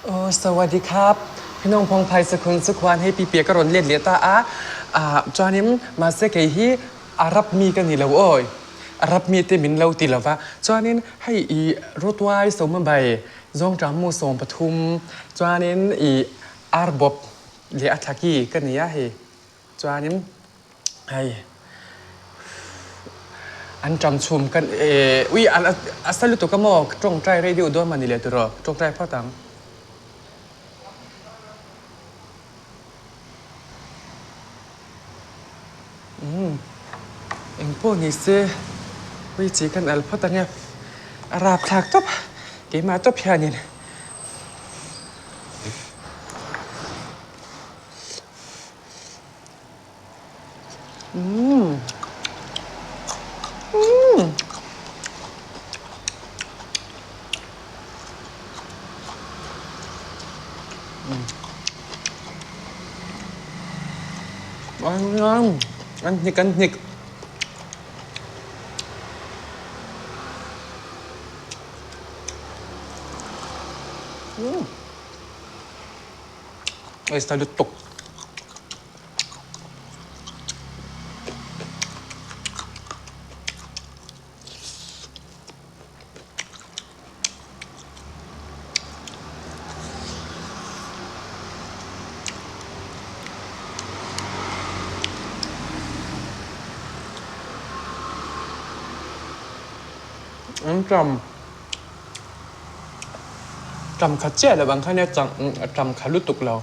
Aw sawadi khap Phinong Phong Phai Sakhun Sukhuan hei pipi ka rawn let leh ta a ah chuanin mahse kei hi Arab mi ka ni lo awi Arab mi te min lo ti lova chuanin hei i Rawtuai Sawmabai Zawngṭam mu 13 chuanin i Arbawp leh a thlaki ka ni a hei chuanin hei an ṭam chhum kan ui a sa lutuk a maw ṭawngṭai rei deuh dawn mah ni leh tiraw ṭawngṭai phawt ang. Umm engpawh ni se ui chi kan al phawt ang e a rapthlak tawp keimah tawp hianin. Umm umm an hnik an hnik. Oi sa lutuk. An ṭam ṭam khat chiah lo ang kha nia ṭam kha lutuk lo.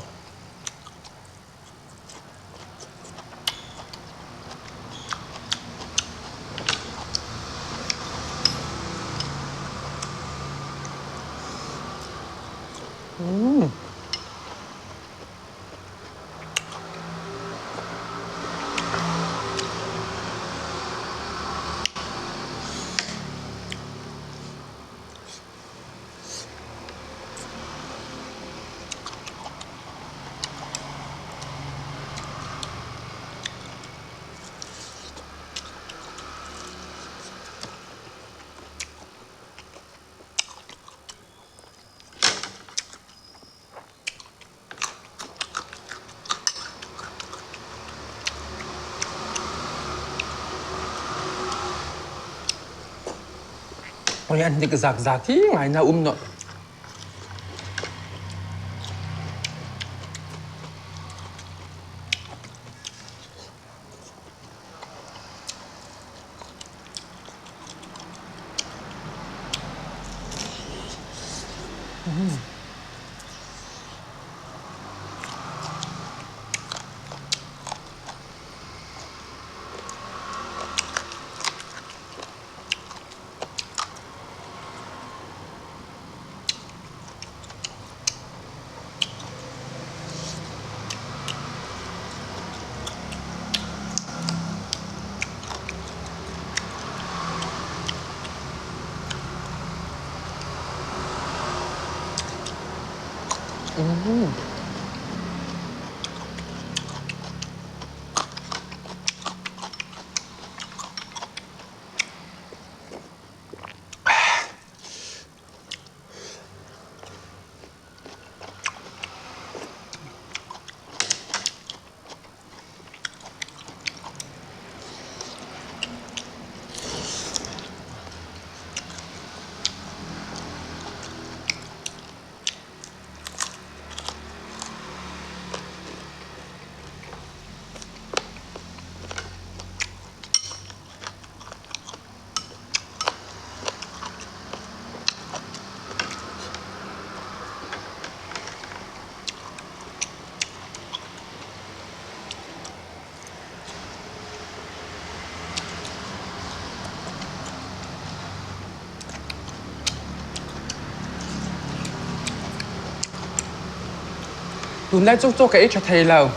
Oi an hnik zakzak hi ngai na um nawh. Tunlai chu chaw ka ei tha thei lo.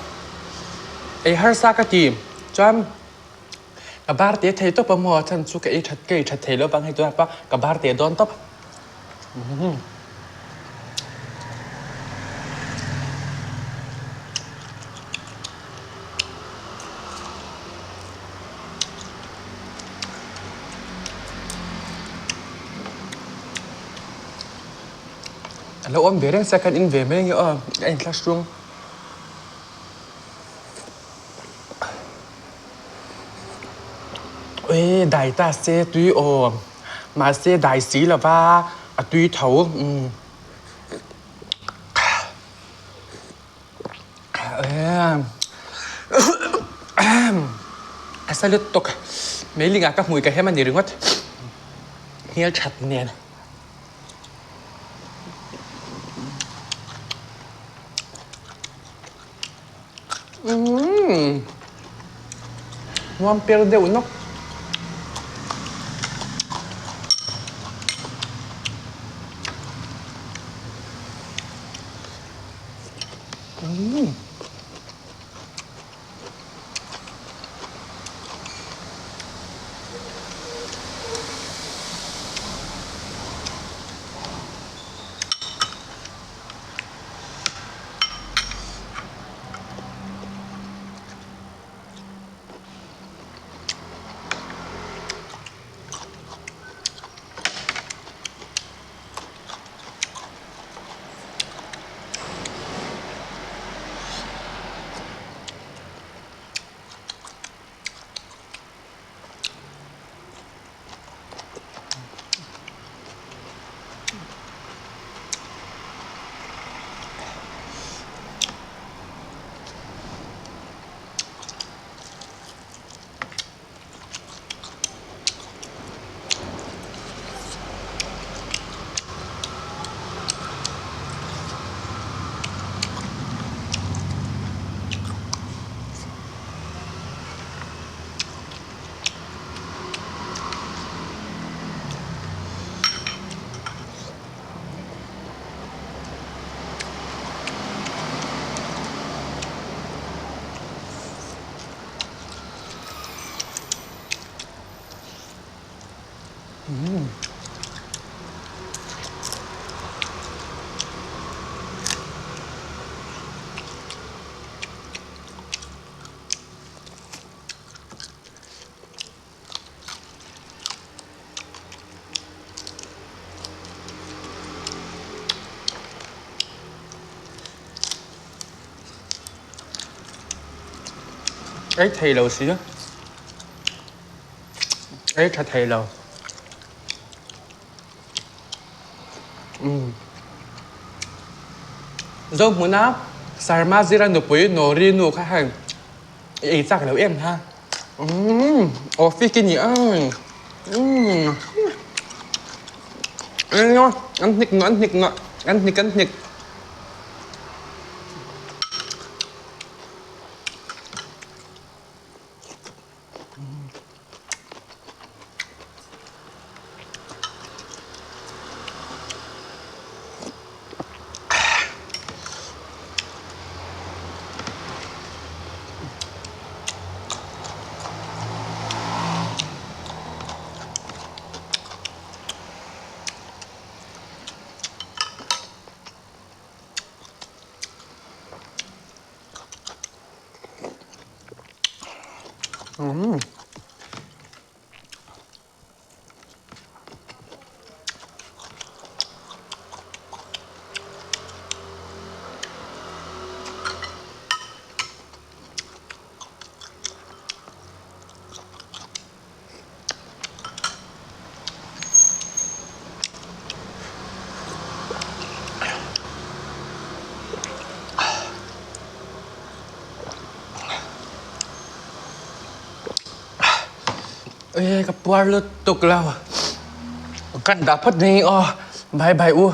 Ei harsa ka ti. Chuan ka bar te thei tawp a maw chan chu ka ei that ka ei that thei lo vang hei tunah pawh ka bar te dawn tawp. A lo awm ve reng sia khan in ve mai ange aw a inthlahrung. Ui dai ta se tui aw mahse dai si lova a tui tho umm. A sa lutuk meiling ah ka hmui ka hem a ni ringawt hmel that nen. Umm nuam per deuh nawk. Umm. Ei thei lo si ei tha thei lo umm Zohmuna Sarma zira nupui Nori nu kha heng i ei chak lo em ha umm office i ni ang umm an hnik an hnik an hnik an hnik. Ka puar lutuk lo. Kan dah phawt mai aw. Bye bye u.